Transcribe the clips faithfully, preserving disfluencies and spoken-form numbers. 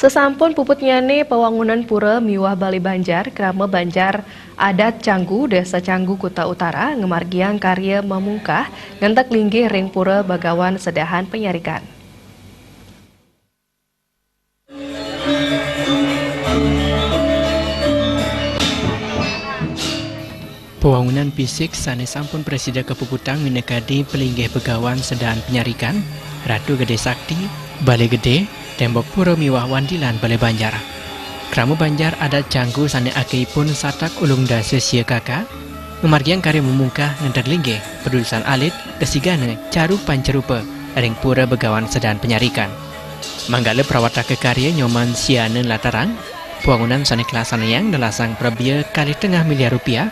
Sasampun puputnyane pawangunan pura miwah bale banjar, krama banjar adat Canggu, Desa Canggu, Kuta Utara, ngamargiang karya mamungkah ngentek linggih ring Pura Bagawan Sedahan Panyarikan. Pawangunan fisik sane sampun prasida kapuputang minakadi palinggih Bagawan Sedahan Panyarikan, Ratu Gede Sakti, Bale Gede, tembok pura miwah wantilan bale banjar. Krama banjar adat Canggu sane akehipun satak ulung dasa sia kaka, ngamargiang karya mamungkah ngentek linggih padudusan alit kasigana caru pancarupa ring Pura Bagawan Sedahan Panyarikan. Manggala prawataka karya Nyoman Siana nlatarang, pawangunan sane kalaksanayang nelasang prabea kalih tengah miliar rupiah,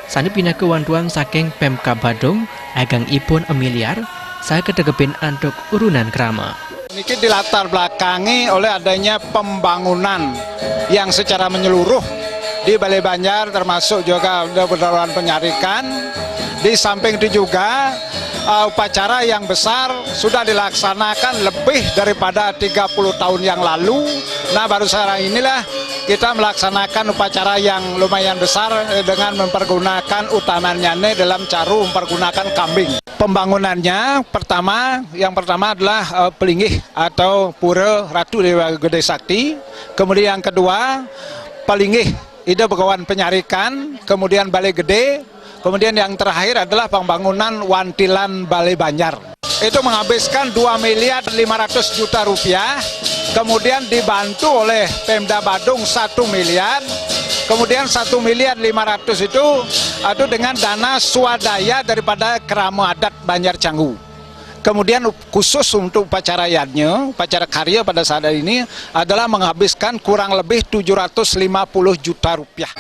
sane pinaka wantuan saking Pemkab Badung, agengipun amiliar, saha kategepin antuk urunan krama. Niki dilatar belakangi oleh adanya pembangunan yang secara menyeluruh di Balai Banjar, termasuk juga Bagawan Panyarikan. Di samping itu juga, eh, upacara yang besar sudah dilaksanakan lebih daripada tiga puluh tahun yang lalu. Nah, baru sekarang inilah kita melaksanakan upacara yang lumayan besar, eh, dengan mempergunakan utamanya dalam caru mempergunakan kambing. Pembangunannya pertama, yang pertama adalah, eh, pelinggih atau pura Ratu Dewa Gede Sakti. Kemudian yang kedua, pelinggih Ida Bagawan Panyarikan, kemudian Bale Gede, kemudian yang terakhir adalah pembangunan wantilan Bale Banjar. Itu menghabiskan dua miliar lima ratus juta rupiah, kemudian dibantu oleh Pemda Badung satu miliar, kemudian satu miliar lima ratus itu, itu dengan dana swadaya daripada Krama Adat Banjar Canggu. Kemudian up-, khusus untuk upacara yadnya, upacara karya pada saat ini adalah menghabiskan kurang lebih tujuh ratus lima puluh juta rupiah.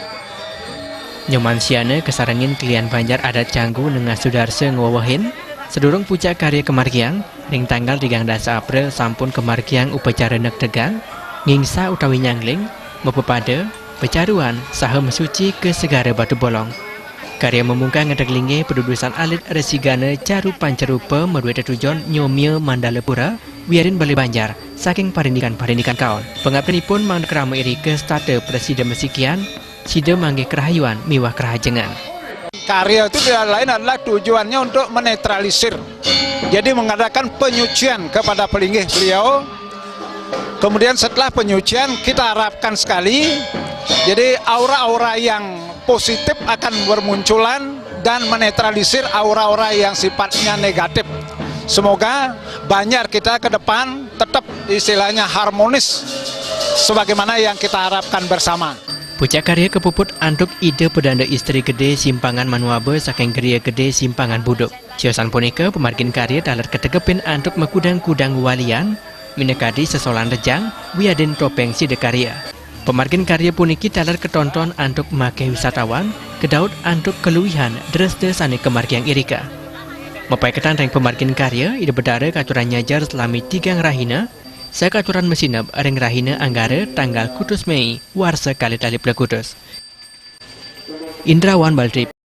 Nyoman Siana kasarengin kelian banjar adat Canggu nengah sudarsa ngwewehin, sadurung pucak karya kamargiang, ring tanggal tigang dasa April sampun kamargiang upacara nektegang, ngingsa utawi nyangling, mapepada, pacaruan, saha masuci ka Segara Batu Bolong. Karya mamungkah ngentek linggih padudusan alit resigana caru pancarupa madue tetujon nyomia mandala pura, wiadin bale banjar, saking parindikan-parindikan kaon. Pangaptinipun mangda krama irika setata prasida masikian, sida manggih karahayuan miwah karahajengan. Karya itu tidak lain adalah tujuannya untuk menetralisir. Jadi mengadakan penyucian kepada pelinggih beliau. Kemudian setelah penyucian kita harapkan sekali, jadi aura-aura yang positif akan bermunculan dan menetralisir aura-aura yang sifatnya negatif. Semoga Banjar kita ke depan tetap istilahnya harmonis sebagaimana yang kita harapkan bersama. Pucak karya kapuput antuk Ida Pedanda Istri Gede Simpangan Manuaba saking Griya Gede Simpangan Buduk. Siosan punika pamargin karya taler kategepin antuk makudang-kudang walian, minakadi sesolan rejang, wiadin topeng sidakarya. Pamargin karya puniki taler katonton antuk makeh wisatawan, kadaut antuk kaluihan dresta sane kamargiang irika. Mapaiketan ring pamargin karya, Ida Betara katuran nyajar salami tigang rahina, sakaturan masineb ring rahina Anggara tanggal kutus Mei, warsa kalih tali plekutus. Indrawan Baldrip.